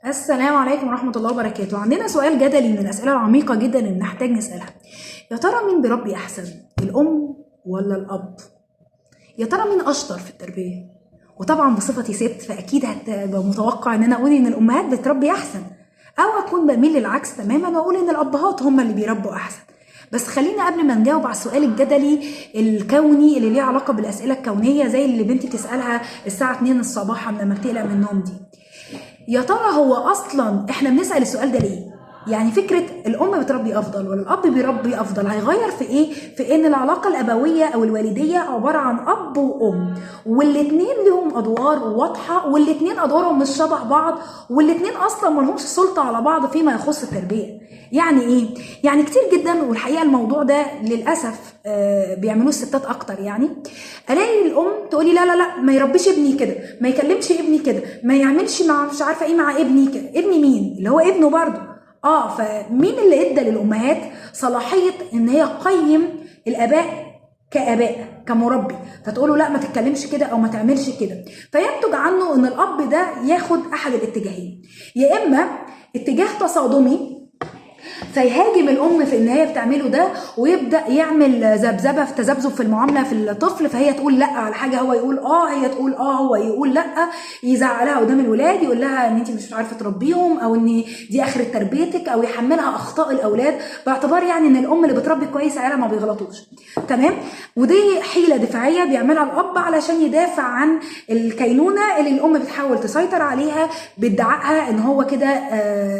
السلام عليكم ورحمة الله وبركاته. عندنا سؤال جدلي من الأسئلة العميقة جدا اللي نحتاج نسألها. يا ترى مين بيربي أحسن، الأم ولا الأب؟ يا ترى مين أشطر في التربية؟ وطبعا بصفتي ست فأكيد هتبقى متوقع إن أنا أقول إن الأمهات بتربي أحسن، أو أكون بميل للعكس تماما وأقول إن الأبهات هم اللي بيربوا أحسن. بس خلينا قبل ما نجاوب على السؤال الجدلي الكوني اللي ليه علاقة بالأسئلة الكونية زي اللي بنتي بتسألها الساعة 2 الصباح لما بتقلق من النوم دي، يا ترى هو اصلا احنا بنسال السؤال ده ليه؟ يعني فكرة الام بتربي افضل ولا الاب بيربي افضل هيغير في ايه؟ في ان العلاقة الابوية او الوالدية عبارة عن اب وام، والاتنين لهم ادوار واضحة، والاتنين ادوارهم مش شبه بعض، والاتنين اصلا ما لهمش سلطة على بعض فيما يخص التربية. يعني ايه؟ يعني كتير جدا، والحقيقة الموضوع ده للاسف بيعملوه الستات اكتر. يعني الاقي الام تقولي لا لا لا، ما يربيش ابني كده، ما يكلمش ابني كده، ما يعملش مع مش عارفه ايه مع ابني كده. ابني مين؟ اللي هو ابنه برضه. فمين اللي ادى للامهات صلاحية ان هي تقيم الاباء كاباء كمربي، فتقوله لا ما تتكلمش كده او ما تعملش كده؟ فينتج عنه ان الاب ده ياخد احد الاتجاهين، يا اما اتجاه تصادمي فيهاجم الام في ان هي بتعمله ده ويبدا يعمل ذبذبة في تذبذب في المعاملة في الطفل، فهي تقول لا على حاجة هو يقول اه، هي تقول اه هو يقول لا، يزعلها قدام الولاد، يقول لها ان انت مش عارفه تربيهم، او ان دي اخره تربيتك، او يحملها اخطاء الاولاد باعتبار يعني ان الام اللي بتربي كويس عيالها ما بيغلطوش. تمام؟ ودي حيله دفاعية بيعملها الاب علشان يدافع عن الكينونه اللي الام بتحاول تسيطر عليها بادعائها ان هو كده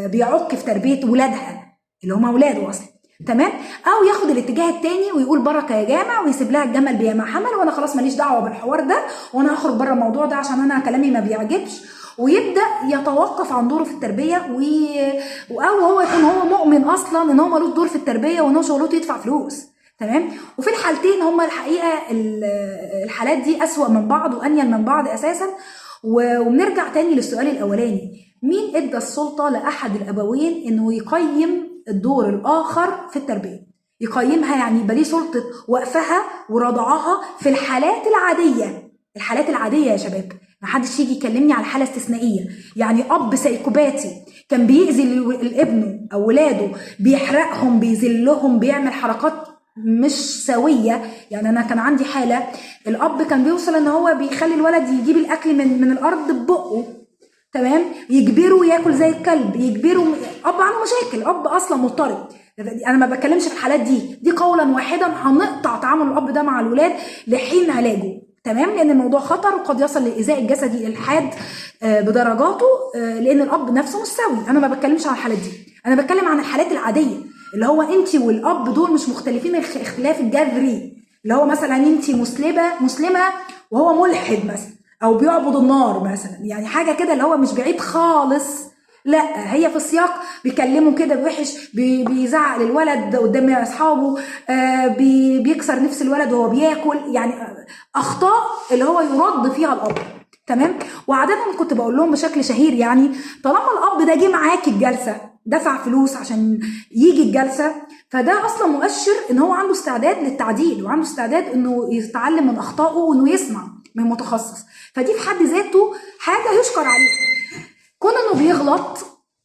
بيعق في تربيه ولادها اللي هم اولاده اصلا. تمام؟ او ياخد الاتجاه التاني ويقول بركة يا جامع، ويسيب لها الجمل بيما حمل، وانا خلاص ماليش دعوه بالحوار ده، وانا هخرج بره الموضوع ده عشان انا كلامي ما بيعجبش، ويبدا يتوقف عن دوره في التربية، او هو يكون هو مؤمن اصلا ان هو مالوش دور في التربية وان هو شغلته يدفع فلوس. تمام؟ وفي الحالتين هما الحقيقة الحالات دي اسوأ من بعض وانيل من بعض اساسا. وبنرجع تاني للسؤال الاولاني، مين ادى السلطة لاحد الابوين انه يقيم الدور الآخر في التربية؟ يقيمها يعني يبقى ليه سلطة وقفها ورضعها في الحالات العادية. الحالات العادية يا شباب، ما حدش يجي يكلمني على حالة استثنائية. يعني أب سايكوباتي كان بيأذي ابنه أو ولاده، بيحرقهم، بيذلهم، بيعمل حركات مش سوية. يعني أنا كان عندي حالة الأب كان بيوصل إن هو بيخلي الولد يجيب الأكل من الأرض ببقه، تمام، يجبره ياكل زي الكلب، يجبره. اب عنده مشاكل، اب اصلا مضطرب. انا ما بتكلمش في الحالات دي قولا واحدا هنقطع تعامل الاب ده مع الولاد لحين علاجه. تمام؟ لان الموضوع خطر وقد يصل للايذاء الجسدي الحاد بدرجاته، لان الاب نفسه مش سوي. انا ما بتكلمش عن الحالات دي، انا بتكلم عن الحالات العادية اللي هو انت والاب دول مش مختلفين الاختلاف الجذري، اللي هو مثلا انت مسلمة وهو ملحد مثلا، او بيعبد النار مثلا، يعني حاجة كده اللي هو مش بعيد خالص. لا، هي في السياق بيكلمه كده بوحش، بيزعق للولد قدام اصحابه، بيكسر نفس الولد وهو بياكل، يعني اخطاء اللي هو يرد فيها الاب. تمام؟ وعاده كنت بقول لهم بشكل شهير، يعني طالما الاب ده جه معاكي الجلسة، دفع فلوس عشان يجي الجلسة، فده اصلا مؤشر ان هو عنده استعداد للتعديل، وعنده استعداد انه يتعلم من اخطائه وانه يسمع من متخصص. فدي في حد ذاته حاجة يشكر عليها. كون انه بيغلط،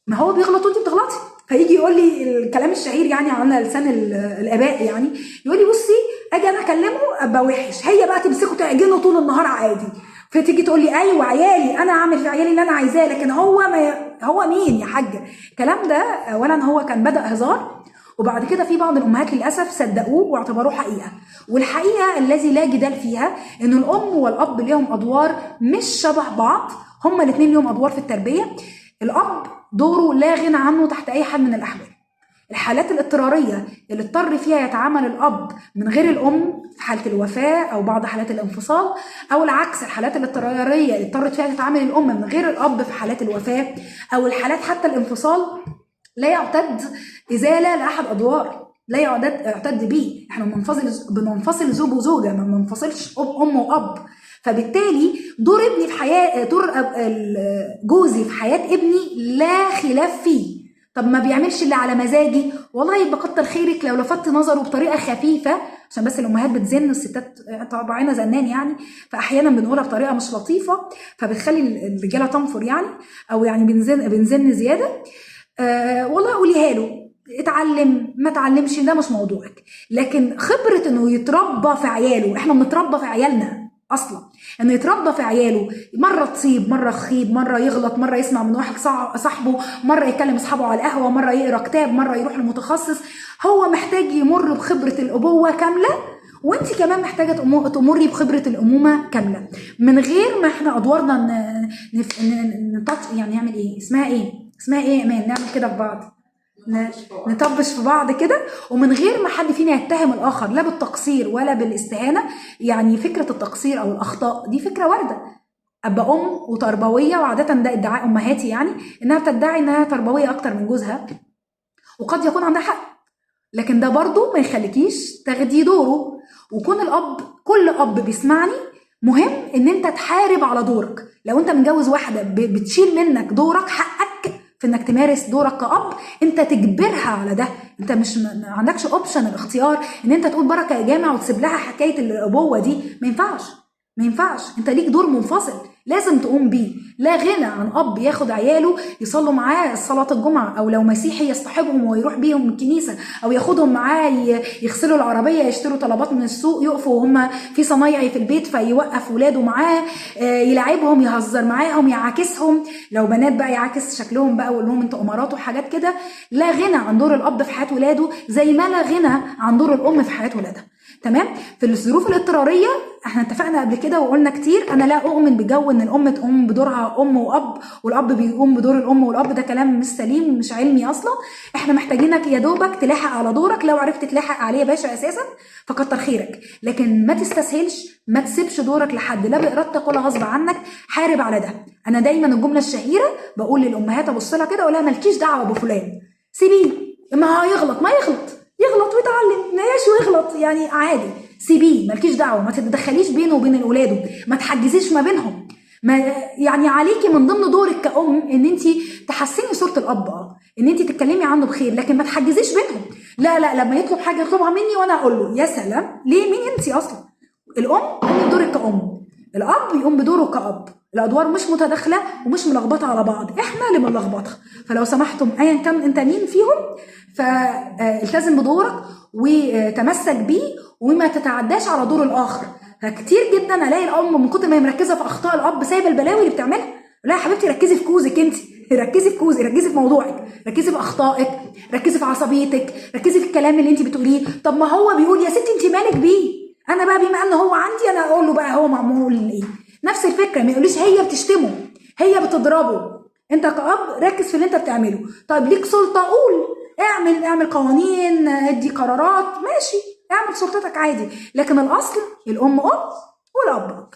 ما هو بيغلط وانت بتغلطي. فيجي يقول لي الكلام الشهير يعني على لسان الاباء، يعني يقول لي بصي اجي انا اكلمه ابقى وحش، هي بقى تمسكه تعجنه طول النهار عادي. فتيجي تقول لي ايوه عيالي، انا اعمل في عيالي اللي انا عايزاه، لكن هو ما هو مين يا حاجة؟ الكلام ده اولا هو كان بدا هزار، وبعد كده في بعض الامهات للاسف صدقوه واعتبروه حقيقة. والحقيقة الذي لا جدال فيها ان الام والاب ليهم ادوار مش شبه بعض، هما الاثنين ليهم ادوار في التربية. الاب دوره لا غنى عنه تحت اي حال من الاحوال. الحالات الاضطراريه اللي اضطر فيها يتعامل الاب من غير الام في حاله الوفاة او بعض حالات الانفصال، او العكس الحالات الاضطراريه اللي اضطرت فيها تتعامل الام من غير الاب في حالات الوفاة او الحالات حتى الانفصال، لا يعتد ازالة لاحد ادوار، لا يعتد بيه. احنا بننفصل زوج وزوجه، ما بننفصلش ام واب. فبالتالي دور ابني في حياة، دور جوزي في حياة ابني لا خلاف فيه. طب ما بيعملش اللي على مزاجي، والله يبقى كتر خيرك لو لفت نظره بطريقة خفيفة عشان بس الامهات بتزن، الستات طبعنا زنان يعني، فاحيانا بنقولها بطريقة مش لطيفة فبتخلي الرجالة تنفر يعني، او يعني بنزن زيادة. والله قوليها له، اتعلم ما اتعلمش ده مش موضوعك، لكن خبره انه يتربى في عياله، احنا بنتربى في عيالنا اصلا، انه يتربى في عياله، مرة تصيب مرة تخيب، مرة يغلط، مرة يسمع من واحد صاحبه، مرة يكلم اصحابه على القهوة، مرة يقرا كتاب، مرة يروح لمتخصص. هو محتاج يمر بخبره الابوة كاملة، وانت كمان محتاجه تمري بخبره الامومة كاملة، من غير ما احنا ادوارنا يعني نعمل ايه، اسمها ايه يا ايمان، نعمل كده في بعض، نطبش في بعض كده، ومن غير ما حد فينا يتهم الاخر لا بالتقصير ولا بالاستهانه. يعني فكرة التقصير او الاخطاء دي فكرة وارده، ابقى ام وتربويه، وعاده ده ادعاء امهاتي يعني، انها بتدعي انها تربوية اكتر من جوزها، وقد يكون عندها حق، لكن ده برضو ما يخليكيش تاخدي دوره. وكون الاب، كل اب بيسمعني، مهم ان انت تحارب على دورك. لو انت متجوز واحدة بتشيل منك دورك، حقك في انك تمارس دورك كأب، انت تجبرها على ده. انت مش ما عندكش option الاختيار ان انت تقول بركة يا جامع وتسيب لها حكاية الابوة دي، ما ينفعش، ما ينفعش. انت ليك دور منفصل لازم تقوم بيه. لا غنى عن اب ياخد عياله يصلوا معاه صلاة الجمعة، او لو مسيحي يصطحبهم ويروح بيهم الكنيسة، او ياخدهم معاه يغسلوا العربية، يشتروا طلبات من السوق، يقفوا وهم في صنايعي في البيت فيوقف ولاده معاه، يلعبهم، يهزر معاهم، يعاكسهم، لو بنات بقى يعاكس شكلهم بقى ويقول لهم انتوا امارات وحاجات كده. لا غنى عن دور الاب في حياة ولاده، زي ما لا غنى عن دور الام في حياة ولادها. تمام. في الظروف الاضطراريه احنا اتفقنا قبل كده وقلنا كتير، انا لا اؤمن بجو ان الام تقوم بدورها ام واب، والاب بيقوم بدور الام والاب، ده كلام مش سليم، مش علمي اصلا. احنا محتاجينك يا دوبك تلاحق على دورك، لو عرفت تلاحق عليه يا باشا اساسا فكتر خيرك، لكن ما تستسهلش، ما تسيبش دورك لحد، لا بارادتك ولا غصب عنك، حارب على ده. انا دايما الجملة الشهيرة بقول للامهات، ابص لها كده اقول لها مالكيش دعوه بفلان، سيبيه، ما هيغلط، ما يغلط، يغلط ويتعلم، ماشي ويغلط يعني عادي، سيبيه، مالكيش دعوه، ما تتدخليش بينه وبين اولاده، ما تحجزيش ما بينهم. ما يعني عليكي من ضمن دورك كأم ان انت تحسني صوره الاب، ان انت تتكلمي عنه بخير، لكن ما تحجزيش بينهم. لا لا، لما يطلب حاجة يطلبها مني وانا اقول له يا سلام، ليه؟ مين انت اصلا؟ الام قومي بدورك كأم، الاب يقوم بدوره كأب. الادوار مش متداخلة ومش ملخبطة على بعض، احنا اللي بنلخبطها. فلو سمحتم ايا كان انت مين فيهم، فالتزم بدورك وتمسك بيه، وما تتعداش على دور الاخر. فكتير جدا الاقي الام من كتر ما هي مركزه في اخطاء الاب سايبه البلاوي اللي بتعملها. لا يا حبيبتي، ركزي في كوزك انت، ركزي في كوزك، ركزي في موضوعك، ركزي في اخطائك، ركزي في عصبيتك، ركزي في الكلام اللي انت بتقوليه. طب ما هو بيقول يا ستي انت مالك بيه، انا بقى بما ان هو عندي انا اقول له بقى هو معمول ايه. نفس الفكرة، ما يقوليش هي بتشتمه، هي بتضربه. انت كأب ركز في اللي انت بتعمله. طيب ليك سلطة، قول، اعمل قوانين، ادي قرارات، ماشي، اعمل سلطتك عادي، لكن الاصل الام ام والاب اب.